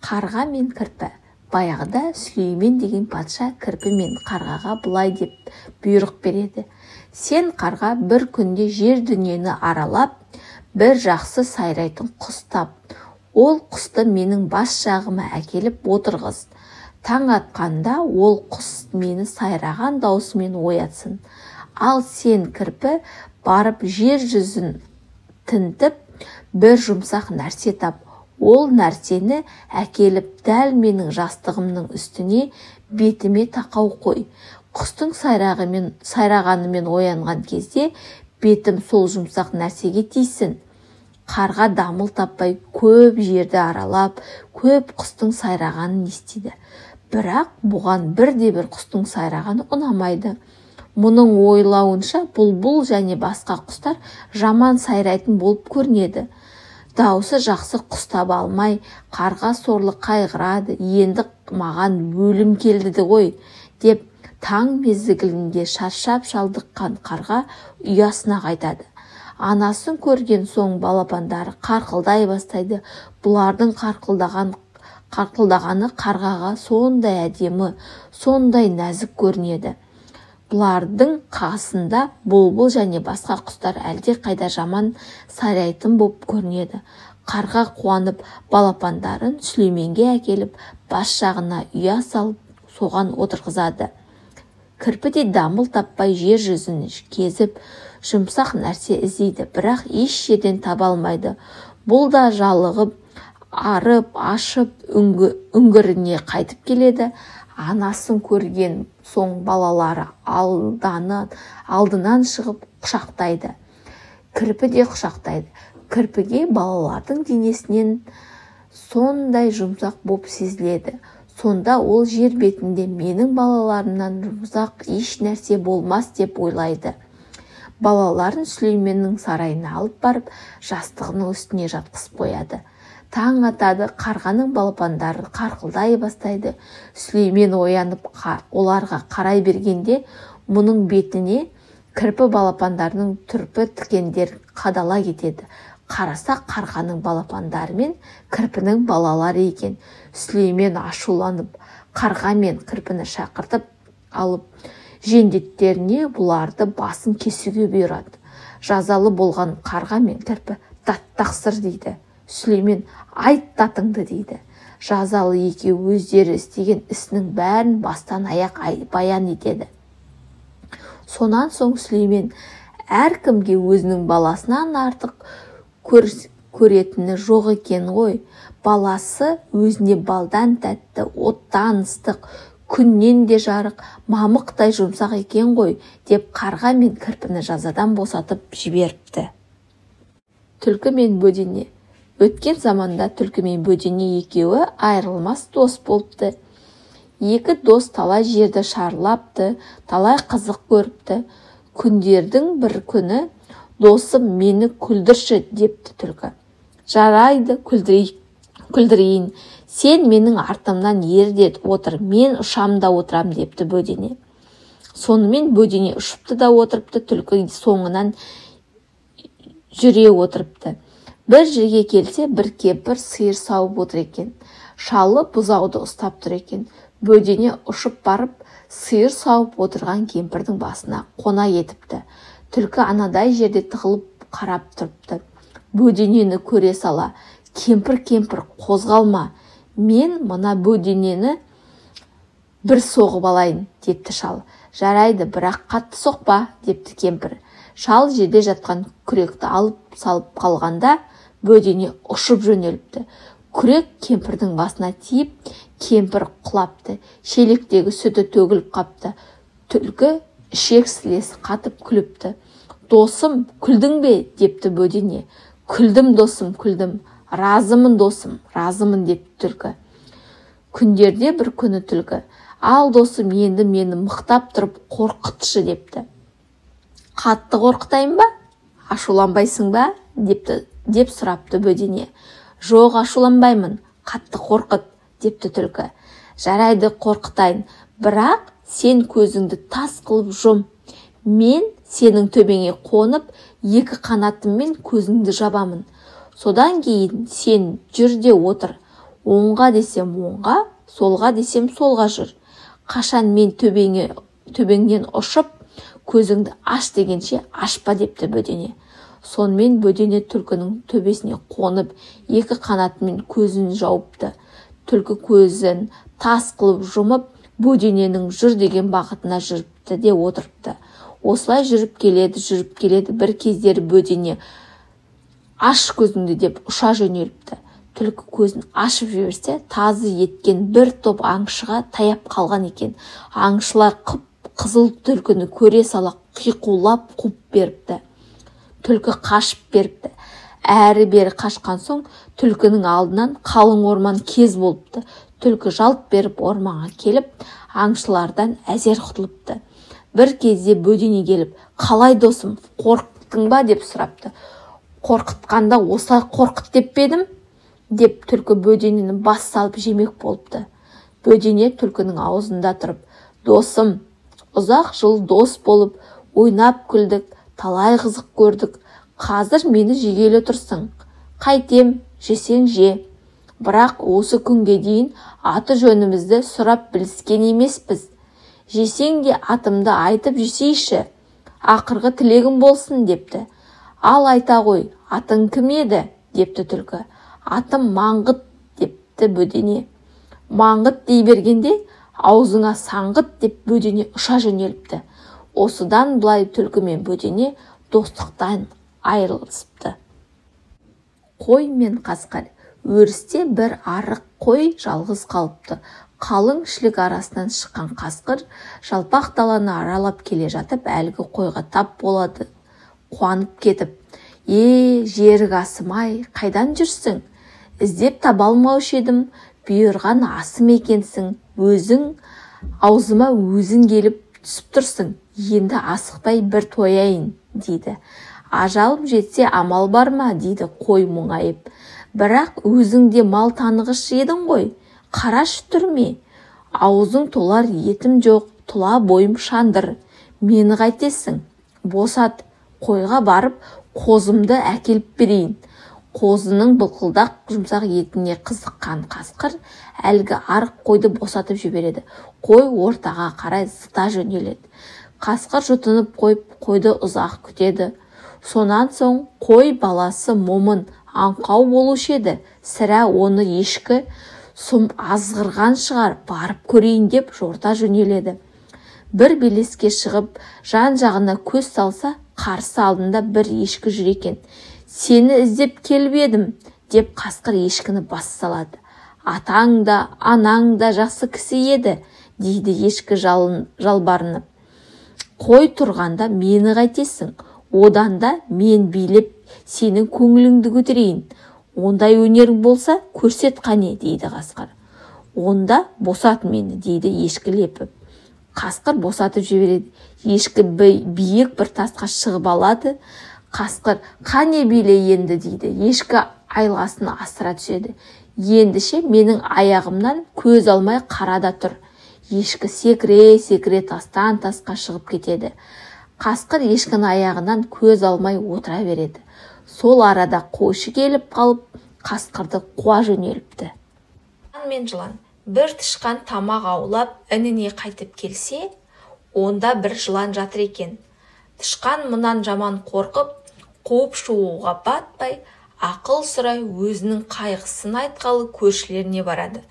Қарға мен кірпі. Баяғыда Сүлеймен деген патша кірпі мен қарғаға былай деп бұйрық береді: сен, қарға, бір күнде жер дүниені аралап, бір жақсы сайрайтын құс тап. Ол құсты менің бас жағыма әкеліп отырғыз. Таң атқанда ол құс мені сайраған даусымен оятсын. Ал сен, кірпі, барып жер жүзін тінтіп, бір жұмсақ нәрсе тап. Ол нәрсені әкеліп дәл менің жастығымның үстіне бетіме тақау қой. Құстың сайрағанымен оянған кезде бетім сол жұмсақ нәрсеге тисін. Қарға дамыл таппай көп жерді аралап, көп құстың сайрағанын естиді. Бірақ бұған бірде-бір құстың сайрағаны ұнамайды. Мұның ойлауынша, бұлбұл және басқа құстар жаман сайрайтын болып көрінеді. Даусы жақсы құс таба алмай, қарға сорлы қайғырады, енді маған өлім келді ғой, деп таң мезгілінде шаршап шалдыққан қарға ұясына қайтады. Анасын көрген соң балапандары қарқылдай бастайды. Бұлардың қарқылдағаны қарғаға сондай әдемі, сондай нәзік көрінеді. Бұлардың қасында бұлбұл және басқа құстар әлде қайда жаман сайрайтын боп көрінеді. Қарға қуанып балапандарын Сүлейменге әкеліп, бас жағына ұя салып, соған отырғызады. Кірпі де дамыл таппай жер жүзін кезіп, жұмсақ нәрсе іздейді, бірақ еш жерден таба алмайды. Бұл да жалығып, арып, ашып, үңгіріне қайтып келеді. Анасын көрген соң балалары алдынан шығып құшақтайды. Кірпі де құшақтайды. Кірпіге балалардың денесінен сондай жұмсақ боп сезіледі. Сонда ол жер бетінде менің балаларымнан жұмсақ еш нәрсе болмас деп ойлайды. Балаларын Сүлейменнің сарайына алып барып, жастығының үстіне жатқызып қояды. Таң атады, қарғаның балапандары қарқылдай бастайды. Сүлеймен оянып оларға қарай бергенде, мұның бетіне кірпі балапандарының түрпі тікендер қадала кетеді. Қараса, қарғаның балапандары мен кірпінің балалары екен. Сүлеймен ашуланып, қарға мен кірпіні шақыртып алып, жендеттеріне бұларды басын кесуге бұйырады. Жазалы болған қарға мен кірпі даттақсыр дейді. Сүлеймен айт датыңды дейді. Жазалы екеуі өздері істеген ісінің бәрін бастан аяқ баян етеді. Сонан соң Сүлеймен әркімге өзінің баласынан артық көретіні жоқ екен ғой. Баласы өзіне балдан тәтті, оттан ыстық, күннен де жарық, мамықтай жұмсақ екен ғой, деп қарға мен кірпіні жазадан босатып жіберіпті. Түлкі мен бөдене. Өткен заманда түлкі мен бөдене екеуі айырылмас дос болыпты. Екі дос талай жерді шарлапты, талай қызық көріпті. Күндердің бір күні досым мені күлдірші депті түлкі. Жарайды, күлдірейін. Сен менің артымнан ер де отыр, мен ұшам да отырам депті бөдене. Сонымен бөдене ұшыпты да отырыпты, түлкі соңынан жүре отырыпты. Бір жерге келсе, бір кемпір сиыр сауып отыр екен. Шалы бұзауды ұстап тұр екен. Бөдене ұшып барып, сиыр сауып отырған кемпірдің басына қона етіпті. Түлкі анадай жерде тығылып қарап тұрыпты. Бөденені көре сала, кемпір, кемпір, қозғалма, мен мына бөденені бір соғып алайын, депті шал. Жарайды, бірақ қатты соқпа, депті кемпір. Шал жерде жатқан күректі алып салып қалғанда, бөдене ұшып жөнеліпті. Күрек кемпірдің басына тиіп, кемпір құлапты. Шелектегі сүті төгіліп қапты. Түлкі ішек сілесі қатып күліпті. Досым, күлдің бе? Депті бөдене. Күлдім, досым, күлдім. Разымын, досым, разымын, депті түлкі. Күндерде бір күні түлкі, ал досым, енді мені мықтап тұрып қорқытшы, депті. Қатты қорқытайын ба? Ашуланбайсың ба? Депті, деп сұрапты бөдене. Жоқ, ашуланбаймын, қатты қорқыт, депті түлкі. Жарайды, қорқытайын, бірақ сен көзіңді тас қылып жұм. Мен сенің төбеңе қонып, екі қанатыммен көзіңді жабамын. Содан кейін сен жүр де отыр. Оңға десем оңға, солға десем солға жүр. Қашан мен төбеңнен ұшып, көзіңді аш дегенше ашпа депті бөдене. Сонымен бөдене түлкінің төбесіне қонып, екі қанатымен көзін жауыпты. Түлкі көзін тас қылып жұмып, бөдененің жүр деген бағытына жүріпті де отырыпты. Осылай жүріп келеді, жүріп келеді, бір кездері бөдене аш көзіңді деп ұша жөнеліпті. Түлкі көзін ашып жіберсе, тазы еткен бір топ аңшыға таяп қалған екен. Аңшылар қып-қызыл түлкіні көре сала қиқулап қуып беріпті. Түлкі қашып беріпті. Әрі-бері қашқан соң түлкінің алдынан қалың орман кез болыпты. Түлкі жалт беріп орманға келіп, аңшылардан әзер құтылыпты. Бір кезде бөдене келіп, қалай досым, қорықтың ба деп сұрапты. Қорқытқанда осылай қорқыт деп пе едім? Деп түлкі бөденені бас салып жемек болыпты. Бөдене түлкінің аузында тұрып, досым, ұзақ жыл дос болып, ойнап күлдік, талай қызық көрдік. Қазір мені жегелі тұрсың. Қайтем, жесең же. Бірақ осы күнге дейін аты жөнімізді сұрап біліскен емеспіз. Жесең де атымды айтып жесейші. Ақырғы тілегім болсын депті. Ал айта ғой, атың кім еді? Депті түлкі. Атым Маңғыт депті бөдене. Маңғыт дей бергенде аузыңа саңғыт деп бөдене ұша жөнеліпті. Осыдан былай түлкі мен бөдене достықтан айырылысыпты. Қой мен қасқыр. Өрісте бір арық қой жалғыз қалыпты. Қалың шілік арасынан шыққан қасқыр жалпақ даланы аралап келе жатып, әлгі қойға тап болады. Қуанып кетіп, е, жерік асым-ай, қайдан жүрсің? Іздеп таба алмаушы едім, бұйырған асым екенсің, өзің аузыма өзің келіп түсіп тұрсың, енді асықпай бір тояйын, дейді. Ажалым жетсе амал бар ма, дейді қой мұңайып. Бірақ өзің де мал танығыш едің ғой, қарашы түрме. Аузың толар етім жоқ, тұла бойым шандыр. Мені қайтесің? Босат, қойға барып қозымды әкеліп берейін. Қозының былқылдақ жұмсақ етіне қызыққан қасқыр әлгі арық қойды босатып жібереді. Қой ортаға қарай зыта жөнеледі. Қасқыр жұтынып қойып, қойды ұзақ күтеді. Сонан соң қой баласы момын, аңқау болушы еді. Сірә оны ешкі сұм азғырған шығар, барып көрейін деп жорта жөнеледі. Бір белеске шығып, жан-жағына көз салса, қарсы алдында бір ешкі жүр екен. Сені іздеп келіп едім, деп қасқыр ешкіні бас салады. Атаң да, анаң да жақсы кісі еді, дейді ешкі жалбарынып. Қой тұрғанда мені қайтесің, одан да мен билеп сенің көңіліңді көтерейін. Ондай өнерің болса, көрсет қане, дейді қасқыр. Онда босат мені, дейді ешкі лепіп. Қасқыр босатып жібереді. Ешкі биік бір тасқа шығып алады. Қасқыр, қане биле енді, дейді. Ешкі айласын асыра түседі. Ендеше менің аяғымнан көз алмай қарада тұр. Ешкі секіре-секіре тастан тасқа шығып кетеді. Қасқыр ешкінің аяғынан көз алмай отыра береді. Сол арада қойшы келіп қалып, қасқырды қуа жөнеліпті. Тышқан мен жылан. Бір тышқан тамақ аулап, ініне қайтып келсе, онда бір жылан жатыр екен. Тышқан мұнан жаман қорқып, қуып шығуға батпай, ақыл сұрай өзінің қайғысын айтқалы көршілеріне барады.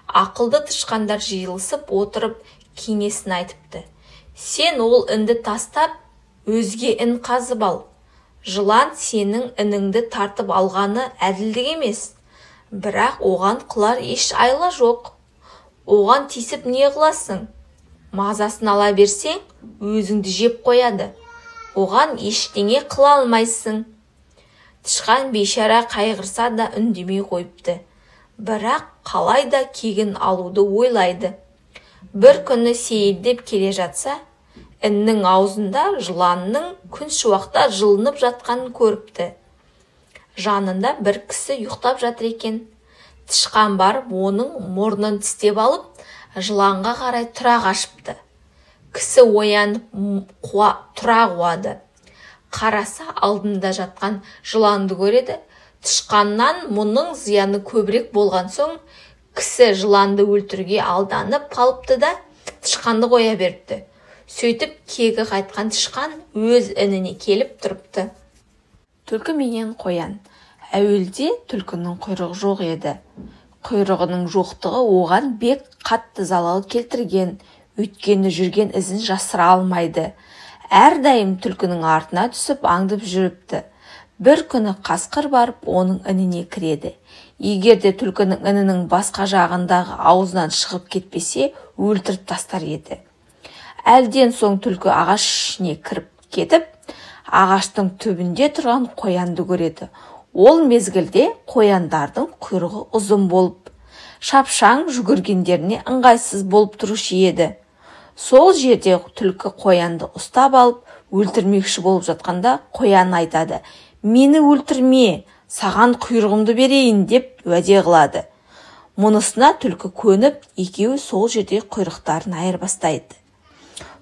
Ақылды тышқандар жиылысып отырып, кеңесін айтыпты. Сен ол інді тастап, өзге ін қазып ал. Жылан сенің ініңді тартып алғаны әділдік емес. Бірақ оған қылар еш айла жоқ. Оған тиісіп не қыласың? Мазасын ала берсең, өзіңді жеп қояды. Оған ештеңе қыла алмайсың. Тышқан бейшара қайғырса да үндемей қойыпты. Бірақ қалай да кегін алуды ойлайды. Бір күні сейілдеп келе жатса, іннің аузында жыланның күн шуақта жылынып жатқанын көріпті. Жанында бір кісі ұйықтап жатыр екен. Тышқан барып оның мұрнын тістеп алып, жыланға қарай тұра қашыпты. Кісі оянып тұра қуады. Қараса алдында жатқан жыланды көреді. Тышқаннан мұның зияны көбірек болған соң, Кісі жыланды өлтіруге алданып қалыпты да, тышқанды қоя беріпті. Сөйтіп кегі қайтқан тышқан өз ініне келіп тұрыпты. Түлкі менен қоян. Әуелде түлкінің құйрығы жоқ еді. Құйрығының жоқтығы оған бек қатты залал келтірген, өйткені жүрген ізін жасыра алмайды. Әрдайым түлкінің артына түсіп аңдып жүріпті. Бір күні қасқыр барып оның ініне кіреді. Егер де түлкінің інінің басқа жағындағы аузынан шығып кетпесе, өлтіріп тастар еді. Әлден соң түлкі ағаш ішіне кіріп кетіп, ағаштың түбінде тұрған қоянды көреді. Ол мезгілде қояндардың құйрығы ұзын болып, шапшаң жүгіргендеріне ыңғайсыз болып тұрушы еді. Сол жерде түлкі қоянды ұстап алып, өлтірмекші болып жатқанда қоян айтады: «Мені өлтірме, саған құйрығымды берейін», деп уәде қылады. Мұнысына түлкі көніп, екеуі сол жерде құйрықтарын айырбастайды.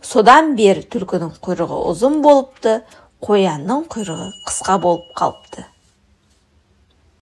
Содан бері түлкінің құйрығы ұзын болыпты, қоянның құйрығы қысқа болып қалыпты.